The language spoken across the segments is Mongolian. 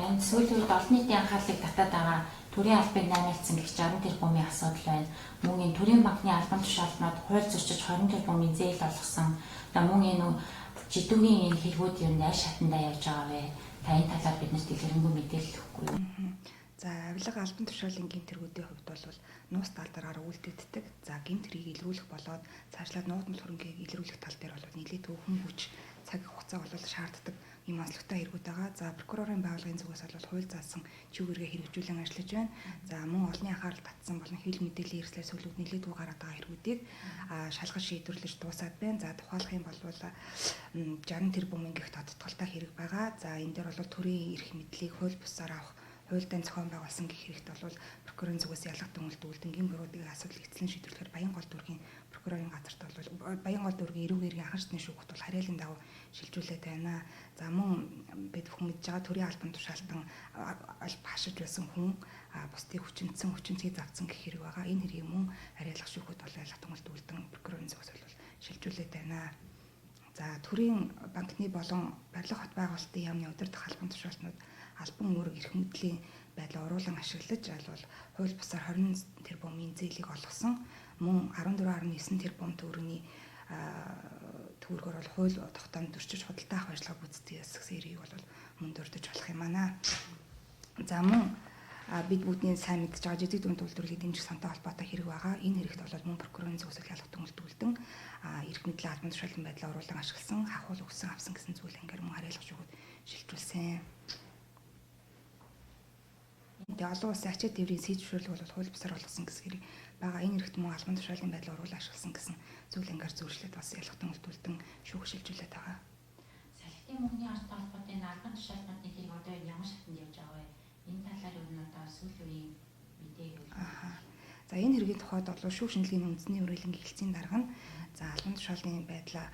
Энэ сүүлийн үед олон нийтийн анхаарлыг татаад байгаа төрийн албыг наймаалцсан гэх 60 тэрбумын асуудал байна. Мөн энэ төрийн банкны албан тушаалтнууд хууль зөрчиж 20 тэрбумын зээл олгосон. Одоо мөн энэ жидүүгийн энэ хэрэгүүд юу аль шатандаа явж байгаа вэ? Та энэ талаар биднэрт дэлгэрэнгүй мэдээлэл өгөхгүй юу? За, авилга, албан тушаалын гэмт хэргүүдийн хувьд бол нууц талдаргаар үйлдэгддэг. За, гэмт хэргийг илрүүлэх болоод цаашлаад нуудамл хөрөнгийг илрүүлэх тал дээр бол нэлээд төвхөн хүч, цаг хугацаа бол шаарддаг юм онцлогтой хэрэгүүд байгаа. За, прокурорын байгууллагын зүгээс бол хууль заасан чиглэлээр хэрэгжүүлэн ажиллаж байна. За, мөн олонний анхаарал татсан болон хэвлэл мэдээллийн хэрэгслээр сүүлүүд нэлээдгүй гараад байгаа хэрэгүүдийг шалгаж шийдвэрлэж дуусаад байна. За, тухайлах юм бол 60 тэрбумын гэх тодтолтой хэрэг байгаа. За, энэ дээр бол төрийн эрх мэдлийг хууль бусаар авах, хуультай зохион байгуулсан гэх хэрэгт бол прокурорын зүгээс ялах дүнэлт үлдэн гин буруудын асуудал эцлэн шийдвэрлэхээр Баянгол дүүргийн прокурорын газарт бол Баянгол дүүргийн эрүүг эргийн анхан шатны шүүхт бол харьяалын дагуу шилжүүлээд байна. За, мөн бид бүхэн мэдж байгаа төрийн албан тушаалтан аль хашиж байсан хүн бусдыг хүчинтсэн, хүчинцгийг завцсан гэх хэрэг байгаа. Энэ хэргийг мөн харьяалах шүүхэд бол ялах дүнэлт үлдэн прокурорын зүгээс бол шилжүүлээд байна. За, төрийн банкны болон барилга хот байгуулалтын яамны удирдах албан тушаалтнууд албан үүрэг эрх мэдлийн байдлаа уруулан ашиглаж албал хууль бусаар 20 тэрбумын зээлийг олгосон. Мөн 14.9 тэрбум төгрөгийн төгрөгөөр бол хууль тогтоомж зөрчиж худалдаа авах ажиллагаа гүйцэтгэх гэсэн хэргийг бол мөн дурдж болох юм аа. За, мөн бид бүгдний сайн мэдж байгаа жижиг дүнд үйлдвэрлэлийг дэмжих сантай холбоотой хэрэг байгаа. Энэ хэрэгт бол мөн прокурорын зүгээс ялах дүнэлт үлдэн эрх мэдлийн албан тушаалын байдлаа уруулан ашигласан, хахуул өгсөн, авсан гэсэн зүйл ангаар мөн харьяалах шүүхэд шилжүүлсэн. Тэгээ олон улсын ачаа тээврийн сий зөвшөөрлөг бол хууль бусаар олгосон гэсэн хэрэг байгаа. Энэ хэрэгт мөн албан тушаалын байдлаа уруулан ашигласан гэсэн зүйл ангаар зөвшлөд бас ялах дүнэлт үлдэн шүүх шилжүүлээд байгаа. Салхитын мөнгөний арттай холбоотой энэ албан тушаалтнуудын хэрэг одоо ямар шатанд явж байгаа вэ? Энэ талаар юу н одоо сүүлийн үеийн мэдээг үл. За, энэ хэргийн тухайд бол шүүх шинжилгээний үндэсний хүрээлэнгийн хэлтсийн дарга нь за албан тушаалын байдлаа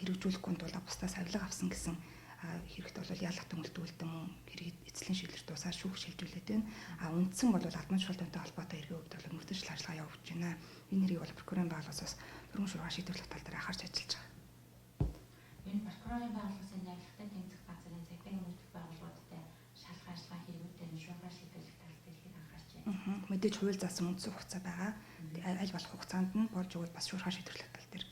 хэрэгжүүлэхгүй тул бусдаас авилга авсан гэсэн хэрэгт бол ялах дүнэлт үлдэн мөн хэрэг эцслийн шийдвэр дуусаад шүүх шилжүүлээд байна. А үндсэн бол албан тушаалтантай холбоотой хэргийн хувьд бол мөрдөжл ажиллагаа явуулж байна. Энэ хэргийг бол прокурорын байгууллагаас түргэн шуурга шийдвэрлэх тал дээр анхаарч ажиллаж байгаа. Энэ прокурорын байгууллагын авилгатай тэмцэх газрын цагдаагийн мөрдөх байгууллагуудтай шалах ажиллагаа хэрэгүүдээр нь шуурга шийдвэрлэх тал дээр хэд анхаарч байна. Мэдээж хууль заасан үндсэн хугацаа байгаа. Аль болох хугацаанд нь болж өгвөл бас шуурга шийдвэрлэх тал дээр